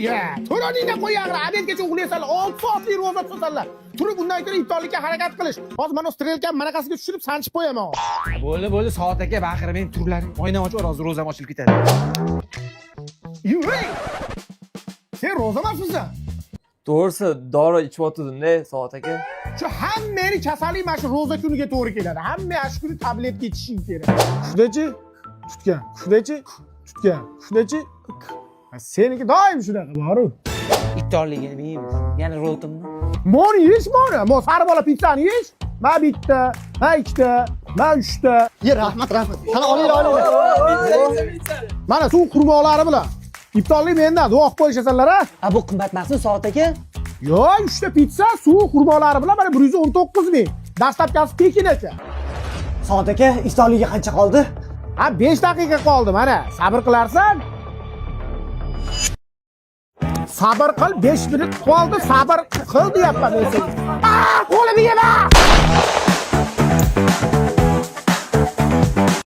Ya, to'roningdan qo'yag'ri, обед gacha uxlaysanlar, 6 soatlik ro'za tutasanlar. Turib undan ko'ra iftorlikka harakat qilish. Hozir mana strelkani manaqasiga tushirib sanchib qo'yaman. Bo'ldi, bo'ldi, Soat aka, baqirmang, turlaring. Oyna ochib, hozir ro'zam ochilib ketadi. Yuray! Sen ro'za emasmisan? To'g'risi, dori ichyotgandim-da, Soat aka. Shu hammani kasallik mana shu ro'za kuniga to'g'ri keladi. Hamma shu kuni tabletka ichishing kerak. Shundachi tutgan, shundachi tutgan, shundachi. Ha, seniki doim shunaqa boru. Iftorligini yeymiz. Yana ro'timni. Moni yeyish moni. Mo sari bola pitssani yeyish. Ma bitta, ma ikkita, ma uchta. Ye, rahmat, rahmat. Qani, olinglar, olinglar. Mana suv xurmolari bilan. Iftorlik mendan duo qilib qo'yishasanlar a? Ha, bu qimmat emasmi, Soat aka? Yo'q, uchta pitssa suv xurmolari bilan mana 119 ming. Доставка si tekin ekan. Soat aka, iftorligiga qancha qoldi? Ha, 5 daqiqa qoldi mana. Sabr qilarsan? Sabr qil, 5 minut qoldi, sabr qil deyapman men senga. Qo'limni yema!